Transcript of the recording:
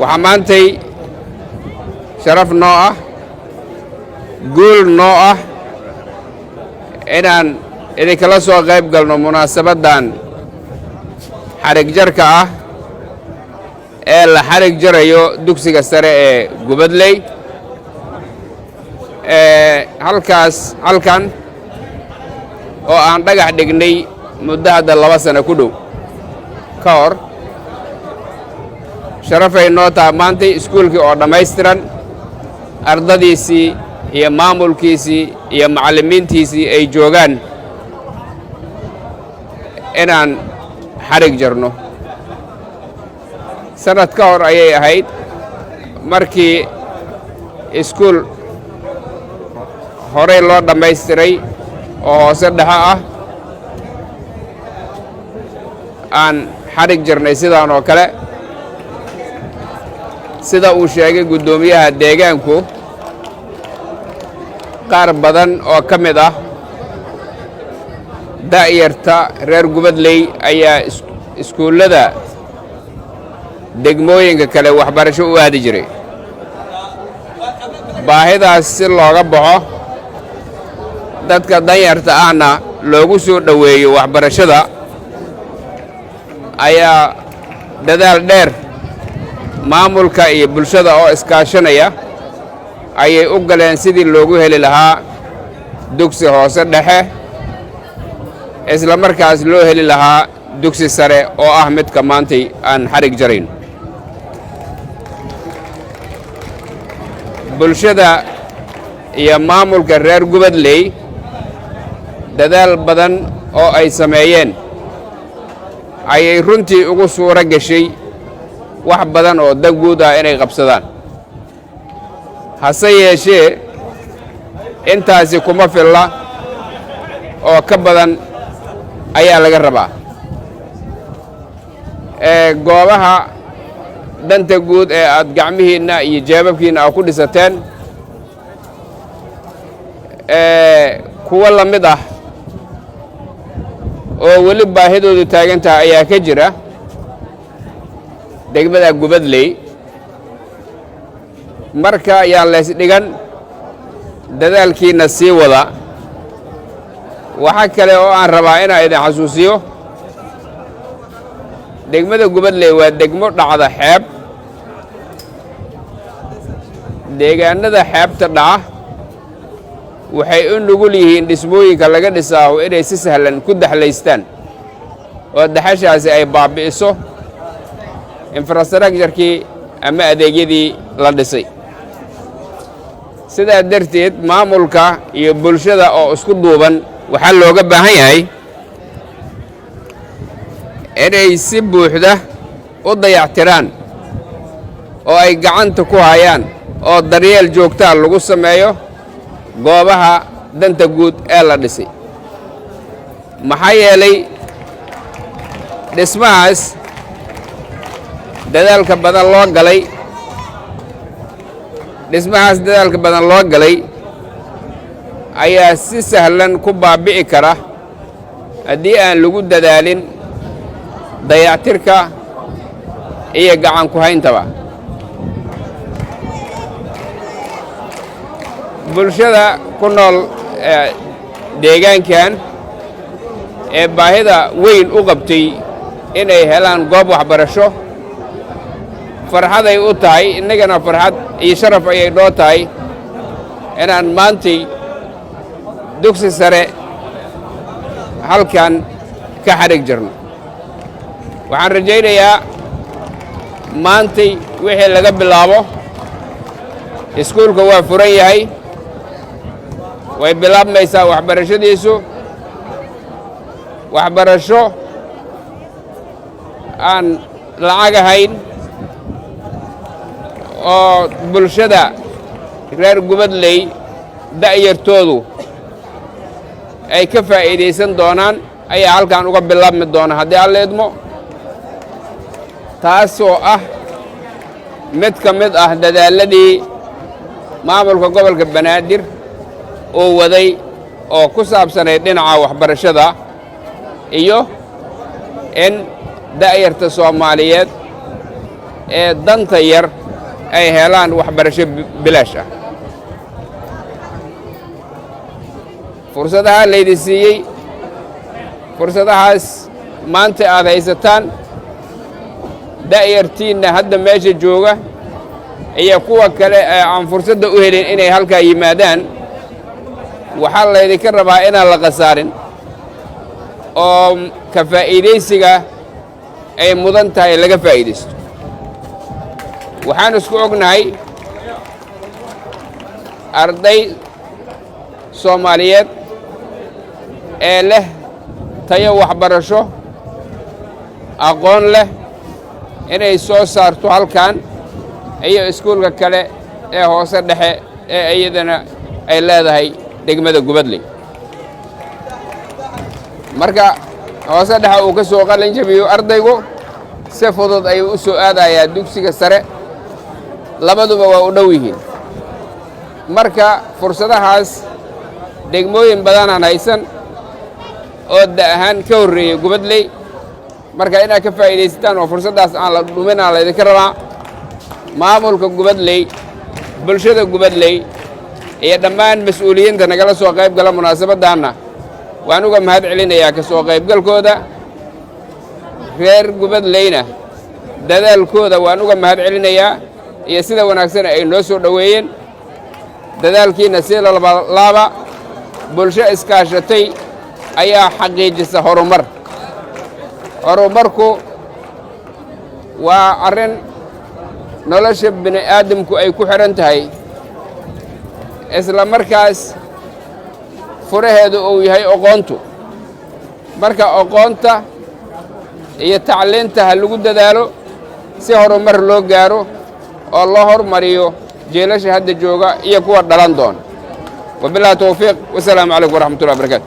Waxaa maantay sharaf noo ah, guul noo ah inaan idinkala soo qayb galno munaasabaddan xarig jarka ah ee la xarig jarayo dugsiga sare ee Gubadley ee halkaas, halkan oo aan dhagax dhignay muddo hadda 2 sano ku dhow ka hor. Sharafay noo taha maantay iskuulkii oo dhammaystiran, ardadiisii iyo maamulkiisii iyo macallimiintiisii ay joogaan, inaan xarig jarno. Sannad ka hor ayay ahayd markii iskuul horey loo dhammaystiray oo hoose dhexe ah aan xarig jarnay sidaan oo kale. Sida uu sheegay guddoomiyaha deegaanku, qaar badan oo ka mid ah da'yarta reer Gubadley ayaa iskuullada degmooyinka kale waxbarasho u aadi jiray. Baahidaas si looga baxo, dadka danyarta ahna loogu soo dhoweeyo waxbarashada, ayaa dadaal dheer maamulka iyo bulshada oo iskaashanaya ayay u galeen sidii loogu heli lahaa dugsi hoose dhexe, isla markaas loo heli lahaa dugsi sare oo ah midka maantay aan xarig jarayn. Bulshada iyo maamulka reer Gubadley dadaal badan oo ay sameeyeen ayay runtii ugu suuro gashay wax badan oo dan guud ah inay qabsadaan. Hase yeeshee, intaasi kuma filla oo ka badan ayaa laga rabaa. Goobaha danta guud ee aad gacmihiinna iyo jeebabkiinna aad ku dhisateen, kuwo la mid ah oo weli baahidoodu taagan tahay ayaa ka jira degmada Gubadley. Marka ayaan laysdhigan, dadaalkiinna sii wada. Waxaa kale oo aan rabaa inaan idin xasuusiyo, degmada Gubadley waa degmo dhacda xeeb. Deegaanada xeebta dhaca waxay u nugul yihiin dhismooyinka laga dhisaaho inay si sahlan ku daxlaystaan oo daxashaasi ay baabbi'iso infrastructure-kii ama adeegyadii la dhisay. Sidaa darteed, maamulka iyo bulshada oo isku duuban waxaa looga baahan yahay inay si buuxda u dayactiraan oo ay gacanta ku hayaan oo daryeel joogtaa lagu sameeyo goobaha danta guud ee la dhisay, maxaa yeelay dhismahaas dadaalka badan loo galay, dhismahaas dadaalka badan loo galay ayaa si sahlan ku baabbi'i kara haddii aan lagu dadaalin dayactirka iyo gacan ku hayntaba. Bulshada ku nool deegaankan ee baahida weyn u qabtay inay helaan goob waxbarasho, farxaday u tahay, innagana farxad iyo sharaf ayay noo tahay inaan maantay dugsi sare halkan ka xadhig jirno. Waxaan rajaynayaa maantay wixii laga bilaabo iskuulka waa furan yahay, way bilaabmaysaa waxbarashadiisu. Waxbarasho aan lacag ahayn oo bulshada reer Gubadley da'yartoodu ay ka faa'iidaysan doonaan ayaa halkan uga bilaabmi doona haddii Alla idmo, taasoo ah mid ka mid ah dadaalladii maamulka gobolka Banaadir uu waday oo ku saabsanayd dhinaca waxbarashada iyo in da'yarta Soomaaliyeed Ee danta yar ay helaan waxbarasho bilaash ah. Fursadaha laydin siiyey, fursadahaas maanta aad haysataan, da'yartiinna hadda meesha jooga iyo kuwa kale ee aan fursadda u helin inay halkaa yimaadaan, waxaa laydinka rabaa inaan la khasaarin oo ka faa'iidaysiga ay mudan tahay laga faa'iidaysto. Waxaan isku ognahay arday Soomaaliyeed ee leh tayo waxbarasho, aqoon leh, inay soo saarto halkan iyo iskuulka kale ee hoose dhexe ee iyadana ay leedahay degmada Gubadley. Marka hoose dhexe uu ka soo qalin jabiyo ardaygu, si fudud ayuu u soo aadayaa dugsiga sare, labaduba waa u dhow yihiin. Marka fursadahaas degmooyin badanaan haysan oo da ahaan ka horreeyey Gubadley. Marka inaad ka faa'iidaysataan oo fursaddaas aan la dhuminaa laydinka rabaa. Maamulka Gubadley, bulshada Gubadley iyo dhammaan mas-uuliyiinta nagala soo qayb gala munaasabaddaanna waan uga mahad celinayaa ka soo qaybgalkooda. Reer Gubadleyna dadaalkooda waan uga mahad celinayaa iyo sida wanaagsan ay noo soo dhoweeyeen. Dadaalkiinna si laaba, bulsho iskaashatay ayaa xaqiijisa horumar. Horumarku waa arrin nolosha bini aadamku ay ku xidhan tahay, isla markaas furaheedu uu yahay oqoontu. Marka oqoonta iyo tacliinta ha lagu dadaalo si horumar loo gaaro oo loo hormariyo jeelasha hadda jooga iyo kuwa dhalan doona. Wabillahi towfiiq, wasalaamu calaykum waraxmatullahi wabarakatu.